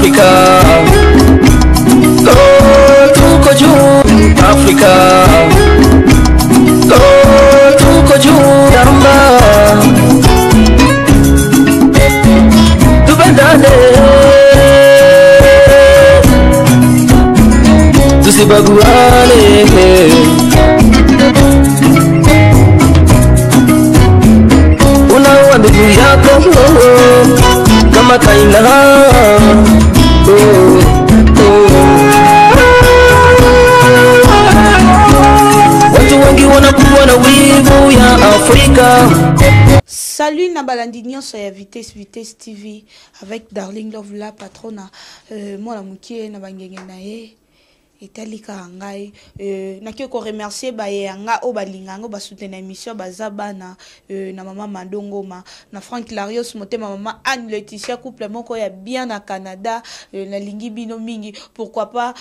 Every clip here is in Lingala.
Afrika. Oh, tuko juu Afrika. Oh, tuko juu tamba. Tupendane. Tusibaguane. Unaua ndugu yako oh, kama Kaina. Oh, oh. Watu wengi wanakuwa na wivu ya Afrika. Salut na balandi nyonso ya Vitesse Vitesse TV avec Darling Love la patrona mwana mokie na bangenge na ye etali kaka ngai. Nakoki koremercier baye ya nga oyo balinga yango, basoutenir émission, baza bana na mama Madongoma na Frank Larios motema, mama Anne Laetitia, couple moko ya bien na Canada. Nalingi bino mingi. Pourquoi pas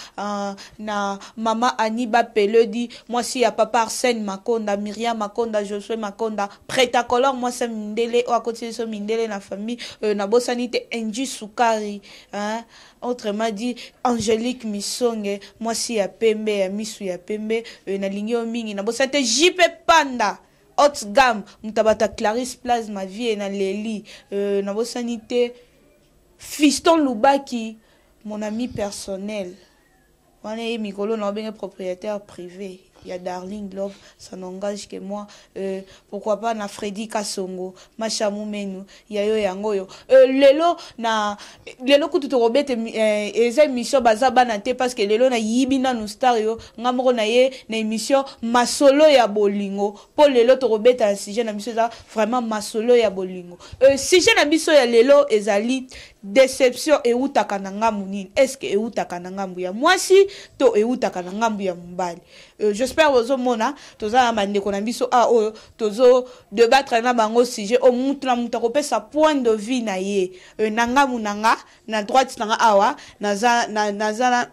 na mama Annie Bapeledi, mwasi ya papa Arsène Makonda, Myriam Makonda, Josué Makonda, Prêt-à-color, mwasi ya mindele oyo akotisi biso mindele na famille. Nabosani te Angie Sukari, hein? Autrement dit Angélique Misonge, mwasi ya pembe ya misu ya pembe. Nalingi yo mingi. Nabosani te JP Panda haute gamme, mutabata Clarisse Plasma vie na Leli. Nabosani te Fiston Lubaki, mon ami personnel wana ye mikolo na obenge propriétaire privé ya Darling Love, ça n'engage que moi. Pourquoi pas na Freddy Kasongo Macha Mumenu ya yo yango oyo. Lelo na lelo kutu tokobete eza émission baza bana te, parce que lelo nayibi nanu star yo nga moko na ye na émission masolo ya bolingo, mpo lelo tokobeta na sujet na biso eza vraiment masolo ya bolingo. Sujet na biso ya lelo ezali déception eutaka na ngambu nini? Est ce que eutaka na ngambu ya mwasi to eutaka na ngambu ya mobali? J'espère bozomona toza na bandeko na biso a oyo tozo débattre na bango sujet oyo, mutu na mutu akopesa point de vue na ye. Na ngambu na nga, na droite na nga awa, naza na, naza na,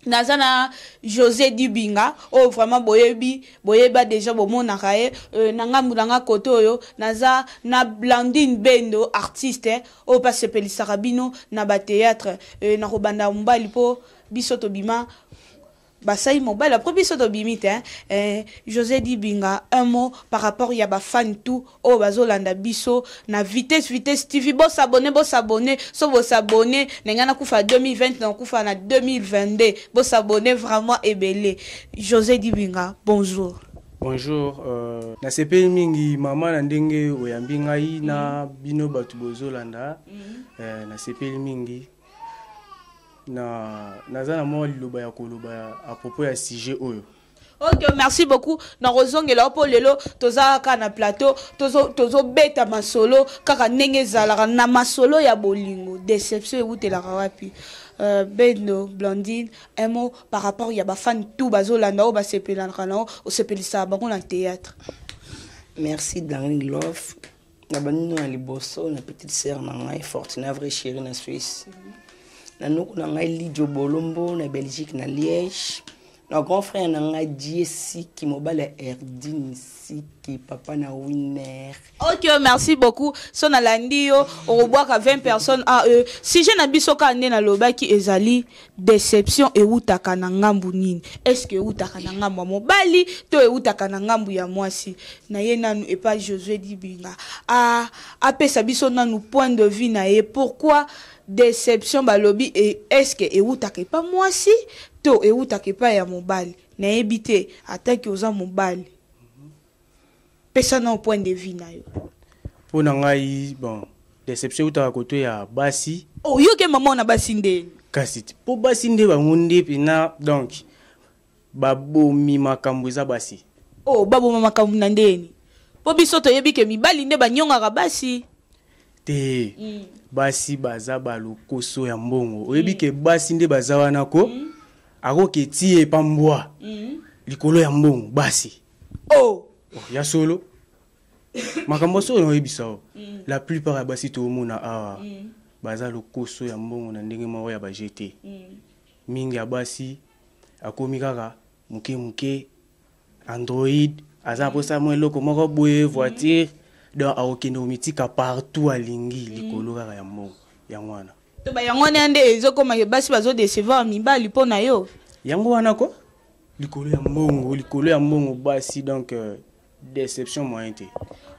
naza na José Dibinga oyo vraiment boyebi, boyeba déjà, bomonaka ye. Na ngambu na nga kote oyo naza na Blandine Bendo, artiste oyo mpe asepelisaka bino na bathéâtre. Na kobanda mobali mpo biso tobima basali mobali, après biso tobimi te. José Dibinga, un mot par rapport ya bafan tout oyo bazolanda biso na Vitesse Vitesse TV. Bosabone, bosabone, so bosabone na ngai nakufa 2020, nakufa na 2022. Bosabone vraiment ebele. José Dibinga, bonjour. Bonjour. Nasepeli mingi mama na ndenge oyambi ngai na bino bato bozolanda. Nasepeli mingi na naza na mwa liloba ya koloba à propos ya sujet oyo. Ok, merci beaucoup. Nakozongela mpo lelo toza kaka na plateau, tozobeta masolo kaka ndenge ezalaka na masolo ya bolingo. Déception ewutelaka wapi? Bendo Blandine, un mot par rapport ya bafan tout bazolanda oyo basepelaka na osepelisaka bango na théâtre. Merci Darling Love. Na bandino na liboso na petite sœur na ngai Fortuna, vrai chéri na Suisse, na noko na ngai Lidio Bolombo na Belgique, na Liège, na grand frère na ngai Die Siki, mobali ya Erdine Siki, papa na Winner. Ok, merci beaucoup. So nalandi yo okobwaka 20 personnes. Ah, sujet na biso kaka nde nalobaki ezali déception ewutaka na ngambu nini? Est ce que ewutaka na ngambu ya mobali to ewutaka na ngambu ya mwasi? Na ye nanu epa Josué Dibinga apesa biso nanu point de vue na ye, pourquoi déception balobi est ce que ewutaka epa mwasi to ewutaka epai ya mobali? Nayebi te, ataki oza mobali, pesa na point de vue na yo. Mpo na ngai, bon, déception eutaka kote ya basi. Oh, yoke mama na basi nde. Kasi te, mpo basi nde bango nde mpena donc babomi makambo, eza basi. Oh, baboma makambo na ndeni? Mpo biso toyebi ke mibali nde banyongaka basi. Te, basi baza balokoso ya mbongo. Oyebi ke basi nde baza wana ko akoki etie epa mbwa likolo ya mbongo, basi. Oh. Oh, ya solo, makambo solo naoyebisa o, la plupart ya basi toomona awa baza lokoso ya mbongo na ndenge moko ya baje te. Mingi ya basi akomi kaka moke moke android, aza na mposa mwa eloko moko boye, voiture, donc akokende komitika partout alingi likolo kaka ya mbongo yango wana. To ba yango wana nde ezokoma ke basi bazodecevoir mibali mpo na yo. Yango wana ko likolo ya mbongo, likolo ya mbongo basi, donc déception moyen te.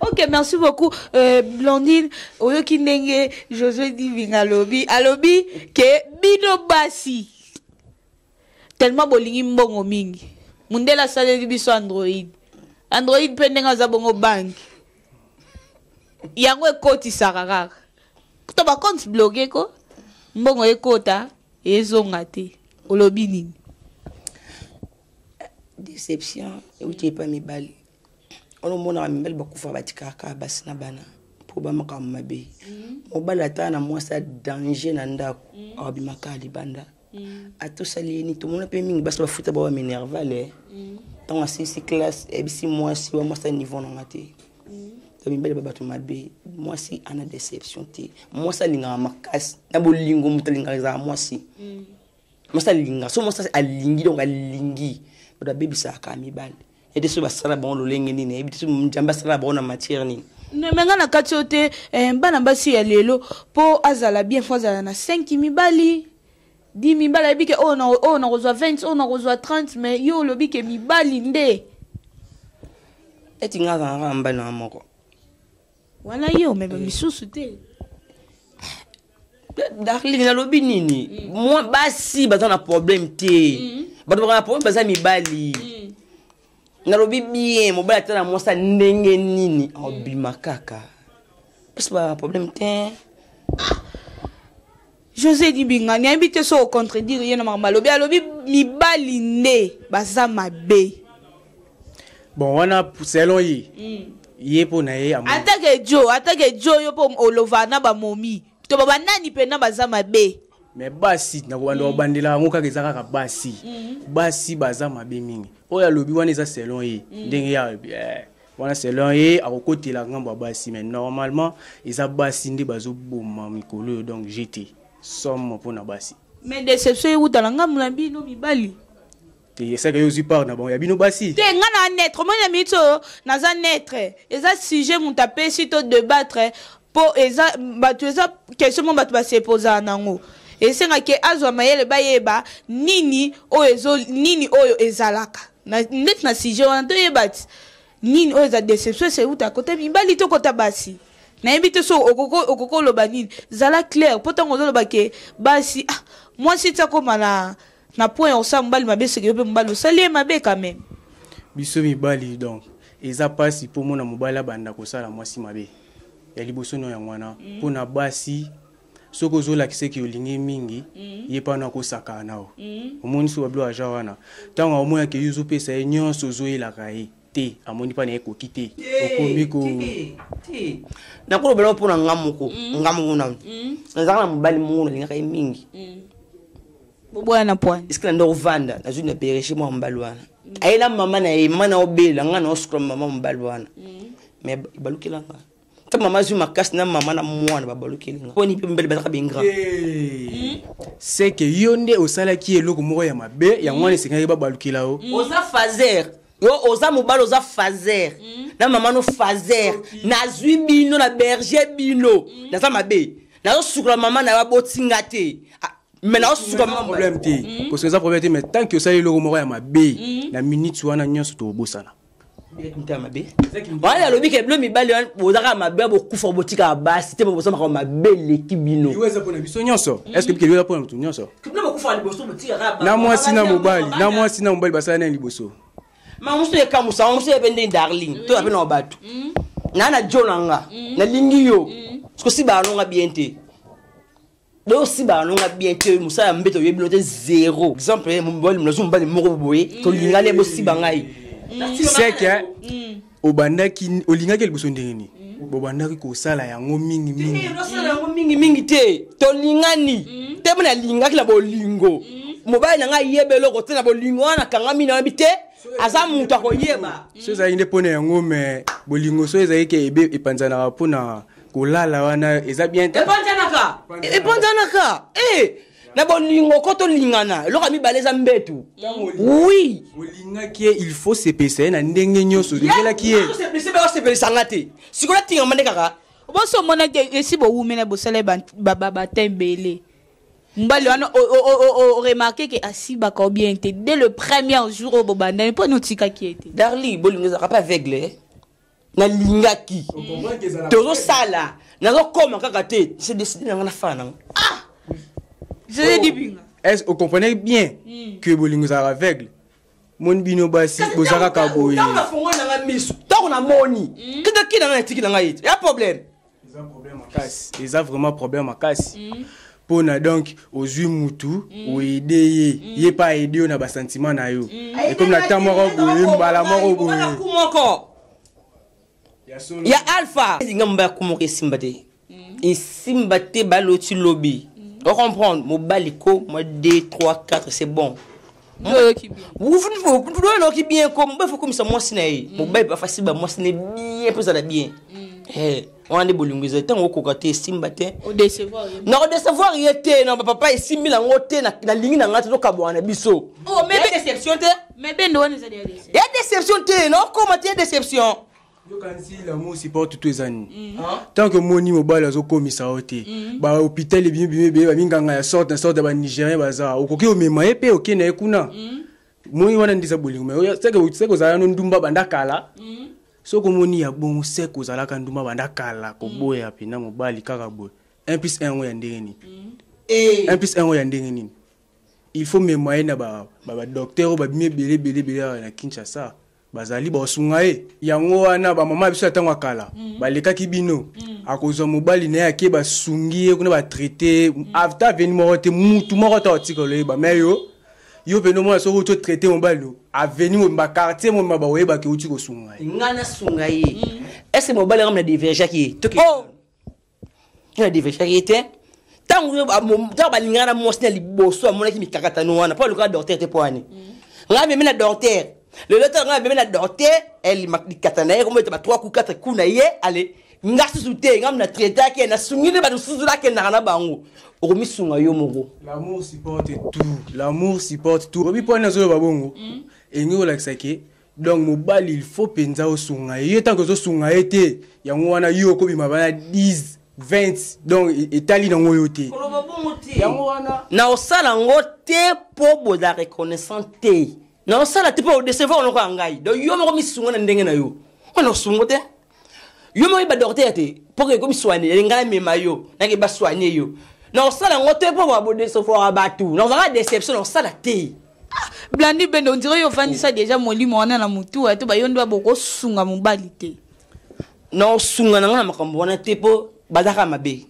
Ok, merci beaucoup. Blondine, oyoki ndenge Josué Divinga alobi, alobi ke bino basi tellement bolingi mbongo mingi. Mundele asaleli biso Android. Android mpe ndenge aza bongo banque. Yango ekotisaka kaka. To ba compte bloqué ko mbongo ekota ezonga te. Olobi nini? Déception euti epa mibali. Wana omonaka mibali bakufaka, batikaka kaka basi na bana mpo bamakambo mabe. Mobali ata na mwasi ya danger na ndako, abimaka libanda. Ata osali ye nini, tomona mpe mingi basi bafuta bawa minerval. Ntango asilisi classe, ayebisi mwasi wa mwasi ya niveau nanga te. To mibali ba bato mabe. Mwasi ana déception te. Mwasi alingaka makasi na bolingo, moto alingaka ezala mwasi. Mwasi alingaka, so mwasi alingi, donc alingi bato babebisaka kaka mibali. Ete so basala bango lolenge nini, yebi te so Nzambe asala bango na matière nini. Me nga na kati oyo te, bana basi ya lelo, mpo azala bien, fo azala na 5 mibali, 10 mibali. Ayebi ke oyo oyo nakozwa 20, oyo nakozwa 30. Mais yo olobi ke mibali nde Eti nga azalaka kaka mobali nanga moko. Wana yo, me bamisusu te. Darling, nalobi nini? Mwa basi baza na problème te. Bato baka na problème baza mibali. Nalobi bien, mobali ata na mwasi ya ndenge nini, abima kaka. Basi baka na problème te. José Dibinga, nayebi te so ocontredire ye na makambo alobi. Alobi mibali nde baza mabe. Bon, wana selon ye, ye mpo na ye Atake jo, atake jo, yo mpo olova na bamomi to ba banani mpena baza mabe. Mais basi nakobanda kobandela yango kaka, eza kaka basi. Basi baza mabe mingi. Oyo alobi wana eza selon ye, ndenge ye alobi, wana selon ye, akokotela ngambo ya basi. Mais normalement eza basi nde bazoboma mikolo oyo, donc gt somme mpona basi. Mais déception ewuta na ngambo na bino mibali. Te, esaka yo ozwi part na bango ya bino basi. Te, nga na neutre. Omoni, na minute oyo naza neutre. Eza sujet moto apesi to débattre, mpo eza bato, eza question mo bato basepozaka nango. Esengaki azwa mayele, bayeba nini oyo ezo, nini oyo ezalaka neti na sujet wana. Toyeba ti nini oyo eza déception, ese euta kota mibali to kota basi. Nayebi te so okoki oloba nini. Zala clair, mpo ntango ozoloba ke basi, ah, mwasi ti akóma na point ya kosala mobali mabe, soki yo mpe mobali osali ye mabe quand même. Biso mibali, donc eza mpasi mpo mona mobali abanda kosala mwasi mabe ya liboso no. Yango wana mpona basi, soki ozolakisa eke olingi mingi, ye mpana akosakana na yo. Omoni so babilo aja wana, ntango aomonaka yo ozopesa ye nyonso, ozoyelaka ye te, amoni mpa na ye ekoki te, okomi ko Te, nakolobela mpo na nga moko. Nga moko nanu nazalaka na mobali moko, nalingaka ye mingi. Boboya na poani. Esika na nde ovanda, nazwi na berger mwa mobali wana, aye na mama na ye. Mama na obela, nga na osukola mama mobali wana, mais ebalukelanga ta mama azwi makasi na mama na mwana, babalukeli nga. Poni mpe mibali bazalaka baingrats. Seke yo nde osalaki eloko moko ya mabe, yango wana esengaki babalukela yo. Oza fazer, yo oza mobali, oza fazer na mama no fazer. Nazwi bino na berger bino, naza mabe, nazosukola mama na yo, abotinga te. Ah, mais nazosukola mama. Problème te, parce que eza problème te. Mais tant que osali eloko moko ya mabe, na minute wana nyonso tobosana. Motema mabe wana, alobi ke bino mibali wana bozaka mabe, bokufa, botikaka basi te, boza makambo mabe eleki bino. Liwa eza mpona biso nyonso. Est ce que bike liwa eza mpona motu nyonso? Bino bokufa liboso, botikaka. Na mwasi na mobali, na mwasi na mobali basala nani liboso? Ma mosu ekamusa mosu ebe ndenge Darling to ape na bato na jo na nga, nalingi yo soki osibaka nonga bien te. Do osibaka nonga bien te, mosala ya mbeto oyebi no te, zéro. Exemple, mobali, nazwi mobali moko boye, tolingani, bosiba ngai. Seke obandaki, olingaki liboso ndenge nini? Bobandaki kosala yango mingi mingi? Tosala yango mingimingi te. Tolingani te, mpo nalingaki na bolingo. Mobali na ngai ayeba eloko te na bolingo wana, nakangami na yebi te, aza moto akoyeba. So ezalaki nde mpona yango, mais bolingo so ezalaki ke ebe epanzanaka mpona kolala, wana eza bien te. Epanzanaka, epanzanaka. E na bolingo ko tolingana, eloko ya mibale eza mbetu, oui. Olingaki ye, il faut sepelisa ye na ndenge nyonso, olingelaki ye. Osepelisanga te, sikoyo natingama nde kaka. Boso omonaki esi bowumela, bosala bata ebele. Mobali wana oremarquer ke asibaka bien te dès le premier jour oyo bobandani, mpo nini otikaki ye te? Darling, bolingo ezalaka mpe aveugle. Nalingaki, tozosala, nazokoma kaka te. Se décide na nga, nafala nango. Je dis binga. Est ocomprenez bien que bolingo ezalaka aveugle? Moni bino basi boza kaka boye. Ntango nafongoli nanga miso, ntango namoni kiki na nga, natiki na ngai ete ya problème. Eza problème makasi, eza vraiment problème makasi mpona donc ozwi mutu, oaider ye, ye mpe aaider yo na basentiment na yo, ekomi na temps moko boye, mbala moko boye. Ku moko. Ya solo. Ya alpha nga mobali ku moko esimba te, esimba te. Baloti lobi, ocomprendre mobali ko mwa 2 3 4, c'est bon. Oyoki bien. Oyoki bien ko mobali fo komisa mwasi na ye. Mobali bafasi ba mwasi na ye bien mpo ezala bien. Wana nde bolingo ezali. Ntango okoka te, esimba te. Odécevoir ye. Na kodécevoir ye te, na bapapa esimbi nango te, nalingi na ngai te, tokabwana na biso. Oh, mais Ya déception te. Mais bendo wana ezali ya déception. Ya déception te, naokoma te, ya déception. Yokanisi l'amour supporte tout. Eza nini? Tant que moni mobali azokomisa yo te, bahôpital ebimi bimi ebele, baminganga ya sorte na sorte ya banigérien baza, okoki omema ye mpe okende ye kuna. Moi wana nde eza bolingo. Mais seke ozala no ndumba banda kala. Soki omoni ya bongo, seke ozalaka ndumba banda kala. Koboya mpena mobali kaka boye, 1 plus 1 yango ya ndenge nini? 1 plus 1 yango ya ndenge nini? Il faut mema ye na badocteur oyo babimi ebele ebele ebele awa na Kinshasa, bazali baosunga ye. Yango wana bamama ya biso ya ntango ya kala balekaki bino. Akozwa mobali na ye, ake, basungi ye kuna, batraiter ata aveni moko te, mutu moko ta otikala oyeba. Mais yo pene omona, soki outi otraiter mobali, aveni mobimba, quartier mobimba bakoyebaki outi kosunga ye. Ngai nasunga ye, est-ce mobali yango na divergeaki ye? Toki na divergeaki ye te. Ntango balingaka na mwasi na liboso, amonaki mikakatano wana mpo alukaka docteur te. Mpo wani ngai memi na docteur lelo te, ngai memi na docteur likata na ye komo ete ba 3 coups, 4 coups na ye. Ale nga susu te, ngai na traitaki ye, nasungi nde bato susu nakendaka na bango. Okomisunga yo moko. L'amour supporte tout, l'amour supporte tout. Obi mpo wana azoloba bongo, elingi kolakisa ke donc mobali il faut mpenza osunga ye. Ye ntango ozosunga ye te, yango wana yo okobima bana 10, 20, donc etali nango yo te. Koloba bongo te. Yango wana. Na osala yango te mpo boza reconnaissant te. Na osala te mpo odécevoir oloko ya ngai. Donc yo moko misunga na ndenge na yo wana, osungo te. Yo moko yeba docteur te mpo ke ekomi soigner, elinga namema yo, nake basoigner yo. Na osala yango te mpo bodécevoir bato, na ozalaka déception, na osala te. Blandi Bendo, on dirait yo ofandisa déjà molimo wana na motu to bayo ndo bokosunga mobali te. Na osunga na ngai na makambo wana te mpo bazalaka mabe.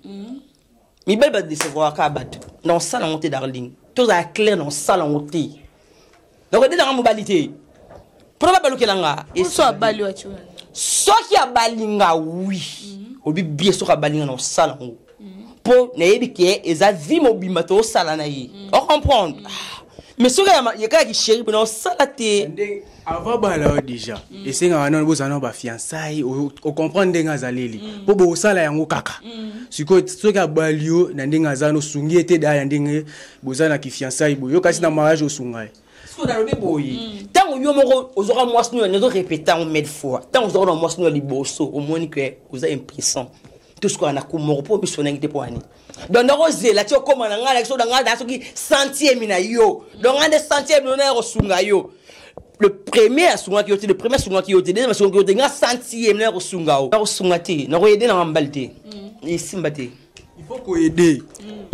Mibali badécevoir kaka bato. Na osala yango te, darling, tozala clair, na osala yango te. Donc edelanga mobali te mpona babalukelanga. So abali wati wana? Soki abalinga, oui, olobi bien. Soki abalinga, na osala yango mpo nayebi ke eza vie mobimba toosala na ye, ocomprendre. Mais soki ye kaka kichéri mpe, na osala te. Ndenge avant bala oyo déjà esengaka nano bozala nano bafiançailles, ocomprendre ndenge azaleli mpo bosala yango kaka. Sikoyo soki abali yo na ndenge aza, nosungi ye te daya na ndenge boza na kifiançailles boye, yo kasi na mariage osunga ye. Soki nalobi boye, ntango yo moko ozwaka mwasi no, nazo répéter yango mille fois, ntango ozwaka na mwasi no ya liboso, omoni ke oza impuissant, to sikoyo na ku moko mpo miso nangi te. Mpo wani donc nakozela ti okóma na ngai, nakiso na ngai na soki centième na yo. Donc ngai nde centième no naya kosunga yo. Le premier asungaki yo te, le premier asungaki yo te, deuxième asungaki yo te, nga centième naya kosunga yo. Nakosunga te, nakoaider nanga mobali te, esimba te. Il faut koaider.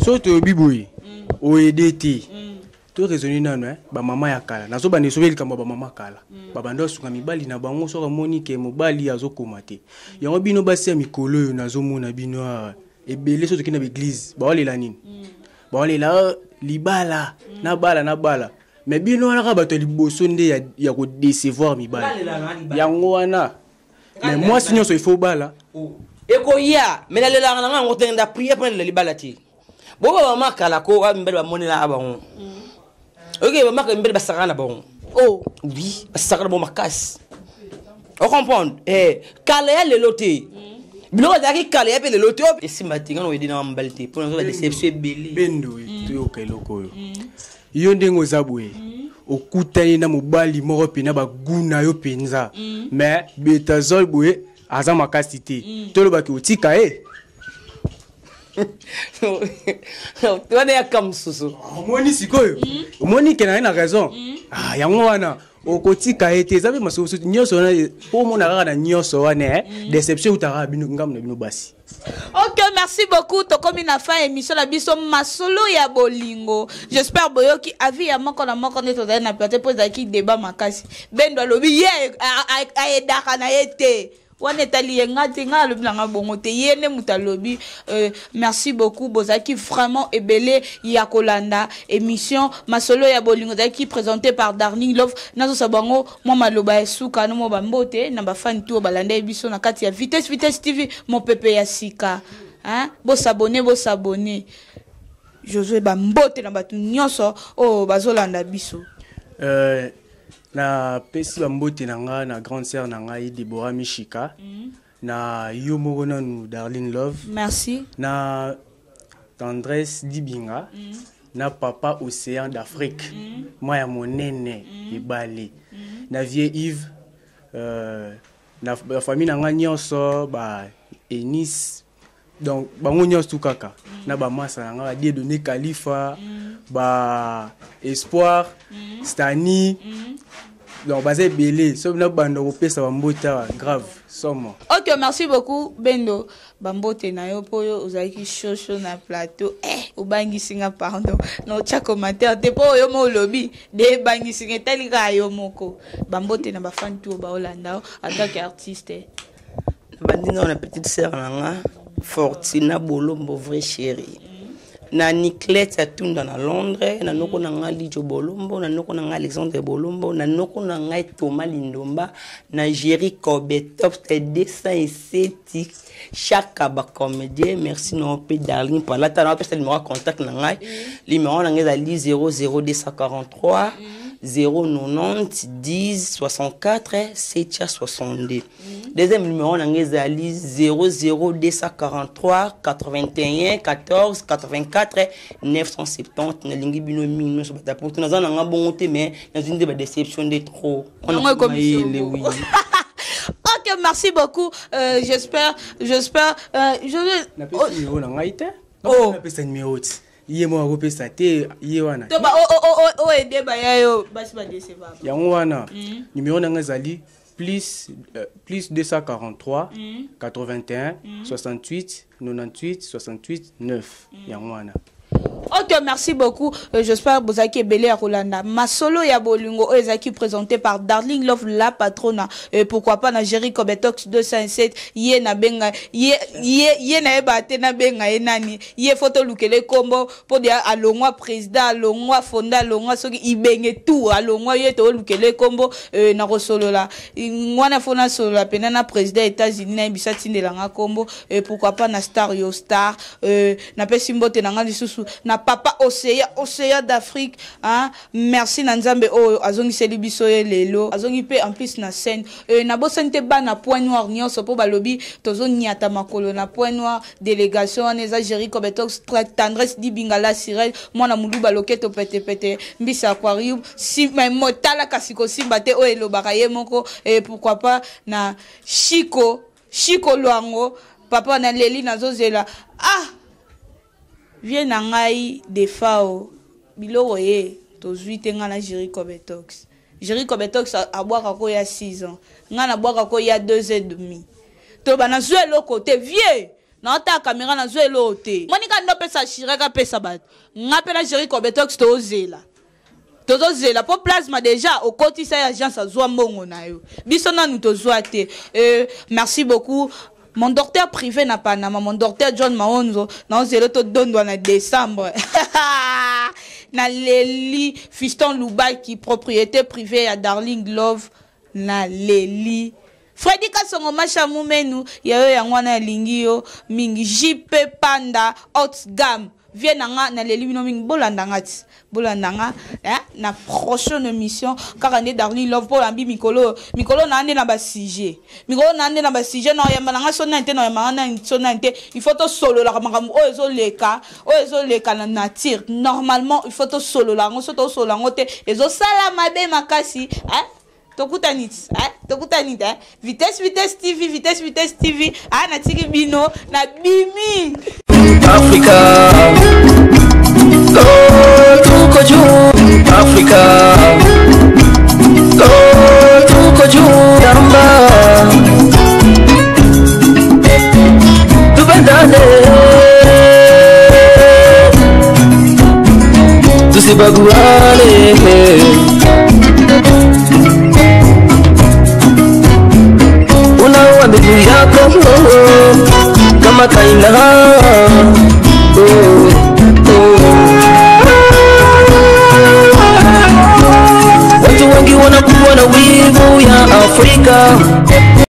Soki toyebi boye, oaider te, to raisonner nano bamama ya kala, nazobanda esobe likambo ya bamama kala, babanda basunga mibali na bango. Soki amoni ke mobali azokoma te, yango bino basi ya mikolo oyo nazomona bino awa ebele, soki tokende na baéglise, baolela nini? Baolela: "Oh, libala nabala, nabala." Mais bino wana kaka bato ya liboso nde ya kodécevoir mibali. Yango wana, mais mwasi nyonso il faut bala. Ekoya, me nalelaka na nga yango te. Nda prière mpo nalela libala te. Boba bamama kala ko ba mibali bamonelaka bango. Oyoki, bamaka mibali basakaka na bango. Oh. Oui, basakaka na bango makasi, ocomprendre. Kala ya lelo te, biloko ezalaki kala ya mpe lelo te. Esimba te, nga na oaider nanga mobali te mpo nazoba déception ebele. Bendo, toyoka eloko oyo. Yo ndenge oza boye, okutani na mobali moko mpena bagu na yo mpenza, mais betazol boye aza makasi te, tolobaki otika ye. Wana yaka mosusu. Omoni sikoyo, omoni ke naye na raison. Ah, yango wana okotika ye te. Eza mpe masolo mosusu nyonso wana mpo omona kaka na nyonso wana déception eutaka bino, ngambo na bino basi. Ok, merci beaucoup. Tokomi na fin émission na biso Masolo ya Bolingo. J'espère boyoki avis ya moko na moko nde tozali na plateau, mpo ezalaki débat makasi. Bendo alobi ye ayedaka na ye te. Wana etali ye, nga te. Nga alobi na nga bongo te, ye nde moto alobi. Merci beaucoup, bozalaki vraiment ebele ya kolanda émission Masolo ya Bolingo, ezalaki présenté par Darling Love. Nazosa bango mwa maloba ya suka no mwa bambote na bafani tu oyo balanda ye biso na kati ya Vitesse Vitesse TV, mopepe ya sika, hein? Bosabone, bosabone. Josue, bambote na bato nyonso oyo bazolanda biso. Napesi bambote na nga na grande sœur na ngai Debora Mishika, na yo moko nanu Darling Love. Merci. Na Tendresse Dibinga, na papa Océan d'Afrique, mwa ya monene ebale, na vieux Yves, na bafamille na nga nyonso, ba Enis, donc bango nyonso tu kaka, na bamasa na nga ba Dieudonné Khalifa, ba Espoir, Stani, donc baza ebele. Soki na banda kopesa bambote awa, grave, somo. Ok, merci beaucoup Bendo. Bambote na yo mpo oyo ozalaki shosho na plateau. Obangisi nga, pardon, na otya commentaire te mpo oyo mo olobi de ebangisi nga, etali kaka yo moko. Bambote na bafani tu oyo baolanda yo en tant que artiste. Nabandi nao na petite sœur na nga Fortina Bolombo, vrai chéri, na Niclete Atunda na Londres, na noko na ngai Lidio Bolombo, na noko na ngai Alexandre Bolombo, na noko na ngai Thomas Lindomba, na Géri Kobetop 207, chaka bacomédien. Merci na mpe Darling Palata. Na apesa numéro ya contact na ngai. Numéro na ngai ezali 00243 090 10 64 7 62. Deuxième numéro na ngai ezali 00243 81 14 84 970. Nalingi bino mingi nyonso bata poto. Naza na nga bongo te, mais nazwi nde badéception nde trop. Yango ekomi. Mayele, oui. Ok, merci beaucoup. J'espère, je Napesi numéro na ngai te. Oh. Napesa numéro ti ye moko akopesa te, ye wana. To ba o ede baya yo basi badecevoir. Yango wana numéro na ngai ezali plus 243 81 68 98 68 9. Yango wana. Ok, merci beaucoup. J'espère que bozalaki ebele ya kolanda Masolo ya Bolingo oyo ezalaki présenté par Darling Love la patrona, et pourquoi pas na Jerry Cobetox 207. Ye na benga ye, ye, ye nayeba te nabenga ye nani. Ye faut tolukele kombo mpo de alongwa président, alongwa fonda, alongwa soki ibenge tout, alongwa ye, tolukele kombo. Na kosolola wana, faut nasolola mpena na président États-Unis, nayebisa tindelanga kombo. Pourquoi pas na Star Yo Star. Napesi mbote na nga lisusu na papa Océan, Océan d'Afrique, hein? Merci na Nzambe oyo azongiseli biso ye lelo, azongi mpe en plus na scène. Nabosani te bana Point Noir nyonso, mpo balobi tozoniata makolo na Point Noir. Délégation wana eza Géri Cobetox, Tendresse Dibinga, la sirène, mwana moluba, loketo petepete, mbisa aquarium, motala kasi kosimba te oyo elobaka ye moko. Pourquoi pas na Chiko, Chiko Lwango, papa naleli, nazozela. Ah, vie na ngai Defao, biloko ye tozwi te. Ngai na Géri Cobetox, Géri Cobetox abwaka ko ya 6 ans, ngai nabwaka ko ya 2 ans et demi. Toba nazwi eloko te, vie naotala caméra, nazwi eloko te. Monika ndo opesa Shirek, apesa bato. Nga mpe na Géri Cobetox tozela, tozozela mpo plasma déjà okotisa ye agence, azwa mbongo na yo, biso nanu tozwa te. Merci beaucoup mon docteur privé na Panama, mon docteur John Maonzo, naozela todondwa na décembre. Naleli Fiston Lubaki, propriété privée ya Darling Love. Naleli Fredi Kasongo Masha Mumenu ya yo, yango wana alingi yo mingi. JP Panda haute gamme, vie na nga, naleli bino mingi. Bolanda nga ti, bolanda nga, eh, na prochaine émission kaka nde Darling Love, mpo lambi mikolo, mikolo na nde na basujet, mikolo na nde na basujet na oyamba na nga so nani te, na oyamba nga nani so nani te. Il faut tosololaka makambo oyo ezoleka, oyo ezoleka na nature. Normalement il faut tosolola yango, so tosolola yango te ezosala mabe makasi, eh? Tokutani ti, eh? Tokutani te, eh? Vitesse Vitesse TV, Vitesse Vitesse TV. Ah, natiki bino na bimi. Afrika. Oh, tuko juu Afrika. Oh, tuko juu yamba. Tupendane, tusibaguane.